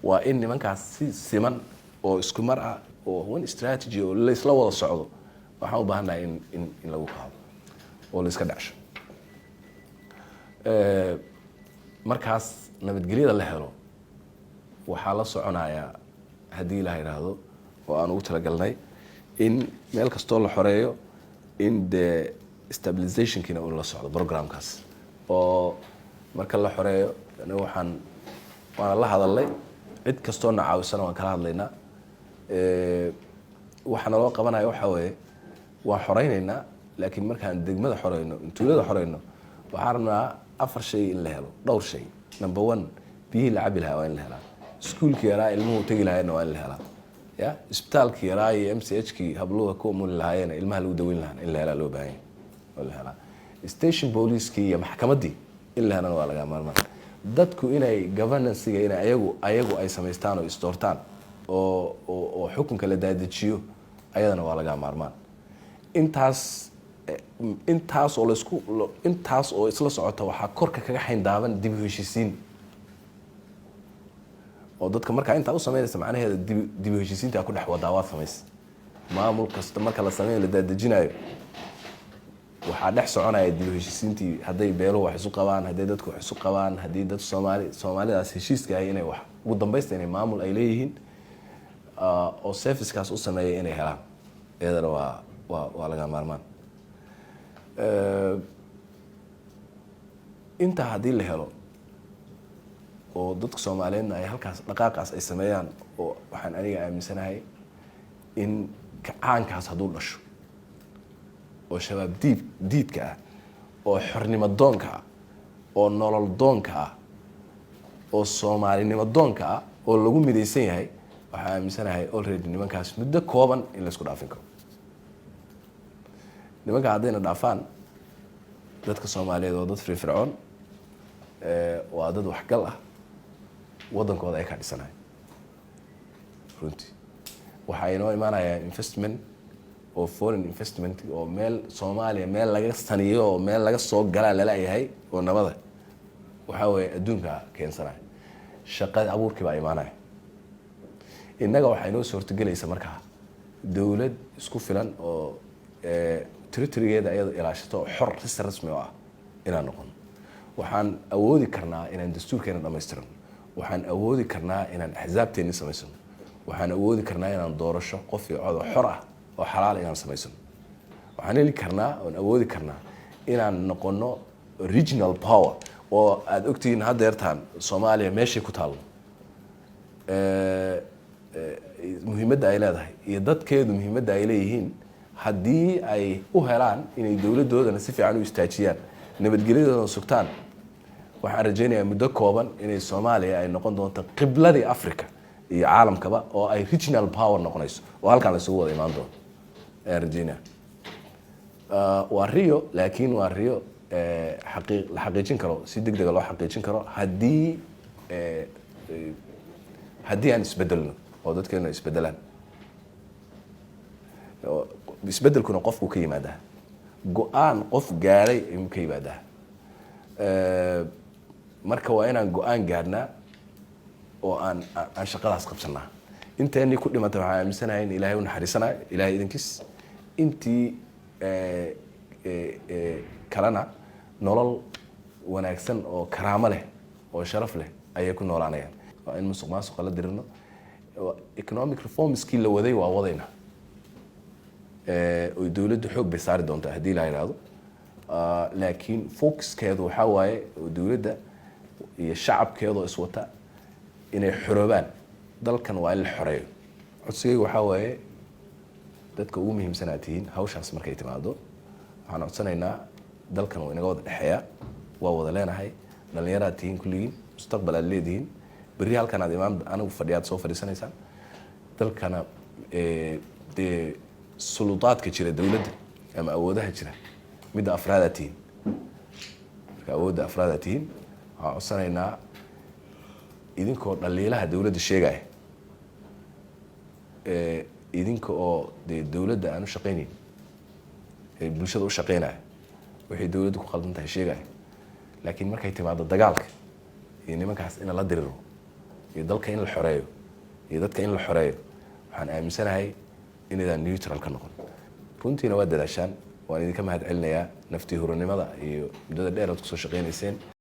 Waa in nimankaas si siman oo isku mar ah oo one strategy oo laysla wada socdo waxaan u baahannahay in lagu qaado oo la iska dhacsho. Markaas nabadgelyada la helo, waxaa la soconayaa, haddii la yidhaahdo oo aan ugu talagalnay, in meel kastoo la xoreeyo in dee stabilizationkiina uu la socdo programkaas. Oo marka la xoreeyo, aniga waxaan waana la hadalnay, cid kastoo na caawisana waan kala hadlaynaa. Waxa naloo qabanaya waxaa weeye, waan xoreyneynaa, laakiin markaan degmada xoreyno, tuulada xoreyno, waxaan rabnaa afar shay in la helo, dhowr shay. Number one, biyihii la cabi lahaa waa in la helaa, iskuulkii yaraa ilmuhu tegi lahaayeenna waa in la helaa, ya isbitaalkii yaraa iyo MCH kii habluha ku umuli lahaayeen, ilmaha lagu daweyn lahaa in la helaa loo baahan yahay oo la helaa, station booliiskii iyo maxkamaddii in la helana waa laga maarmaan. Dadku inay governancega inay ayagu ay samaystaan oo isdoortaan oo xukunka la daadejiyo, ayadana waa laga maarmaan. Intaas oo laisku intaas oo isla socota, waxaa korka kaga xayndaaban dib u heshiisiin oo dadka markaa intaa u samaynaysa. Macnaheeda dib u heshiisiinta ku dhex wadaa waad samaysa. Maamul kasta marka la sameeyo, la daadejinayo, waxaa dhex soconaya dib u heshiisiintii. Hadday beeluhu wax isu qabaan, hadday dadku wax isu qabaan, haddii dad Soomaali, Soomaalidaas heshiiska ahay inay wax ugu dambaysta inay maamul ay leeyihiin oo servicekaas u sameeya inay helaan, iyadana waa laga maarmaan. Intaa haddii la helo oo dadka Soomaaliyeedna ay halkaas dhaqaaqaas ay sameeyaan, oo waxaan aniga aaminsanahay in kacaankaas hadduu dhasho oo Shabaab diidka ah oo xornimo doonka ah oo nolol doonka ah oo Soomaalinimo doonka ah oo lagu midaysan yahay, waxaan aaminsanahay already nimankaas muddo kooban in laysku dhaafin karo. Nimanka haddayna dhaafaan, dadka Soomaaliyeed waa dad firfircoon, waa dad waxgal ah, waddankooda ay ka dhisanayo. Runtii waxaa inoo imaanayaa investment oo foreign investment oo meel Soomaaliya meel laga saniyo oo meel laga soo galaa lala-yahay oo nabada. Waxaa weeye adduunka keensanaya, shaqada abuurkii baa imaanaya. Innaga waxaa inoo suurtagelaysa markaa dowlad isku filan oo territorygeeda iyada ilaashato oo xor si rasmi oo ah inaan noqono. Waxaan awoodi karnaa inaan dastuurkeena dhamaystirano. Waxaan awoodi karnaa inaan axsaabteenni samaysano. Waxaan awoodi karnaa inaan doorasho qof iyo cod oo xor ah oo xalaal inaan samaysano. Waxaan heli karnaa oon awoodi karnaa inaan noqono regional power oo aada ogtihiin haddeertaan Soomaaliya meeshay ku taallo, muhiimadda ay leedahay iyo dadkeedu muhiimadda ay leeyihiin, haddii ay u helaan inay dowladdoodana si fiican u istaajiyaan, nabadgelyadoodana sugtaan. Waxaan rajaynayaa muddo kooban inay Soomaaliya ay noqon doonto qibladii Africa iyo caalamkaba oo ay regional power noqonayso oo halkaan la isugu wada imaan doono ayaan rajaynaya. Waa riyo, laakiin waa riyo la xaqiijin karo, si deg dega loo xaqiijin karo, haddii aan isbedelno oo dadkeenu ay isbedelaan. Isbedelkuna qofku ka yimaadaa, go-aan qof gaadhay ayuu ka yimaadaa. Marka waa inaan go-aan gaadhnaa oo aan shaqadaas qabsanaa. Inteenii ku dhimatay waxaan aaminsanahay in Ilaahay u naxariisanayo, Ilahay idinkiis. Intii kalena nolol wanaagsan oo karaamo leh oo sharaf leh ayay ku noolaanayaan. Waa in musuq maasuqa la dirino. Economic reformskii la waday waa wadayna oo dowladdu xoog bay saari doontaa haddii la yidhaahdo. Laakiin focuskeedu waxaa waaye oo dowladda iyo shacabkeedoo iswata inay xoroobaan. Dalkan waa in la xoreeyo. Codsigaygu waxaa waaye, dadka ugu muhiimsan aad tihiin hawshaas markay timaado, waxaan codsanaynaa, dalkan waa inaga wada dhexeeya, waa wada leenahay. Dhalinyaraad tihiin kulligiin, mustaqbal aad leedihiin. Berri halkan aad imaan, anigu fadhiyaad soo fadhiisanaysaan. Dalkana dee suludaadka jira dowladda ama awoodaha jira midda afraadaad tihiin. Marka awoodda afraadaad tihiin, waxaan codsanaynaa idinkoo dhaliilaha dowladda sheegaya, idinka oo dee dowladda aan u shaqaynayn ee bulshada u shaqaynaya, waxay dowladda ku qaldan tahay sheegaya, laakiin markay timaado dagaalka iyo nimankaas in la diriro, iyo dalka in la xoreeyo iyo dadka in la xoreeyo, waxaan aaminsanahay inaydaan neutral ka noqon. Runtiina waa dadaashaan, waan idinka mahad celinayaa naftii huranimada iyo muddada dheer aad kusoo shaqaynayseen.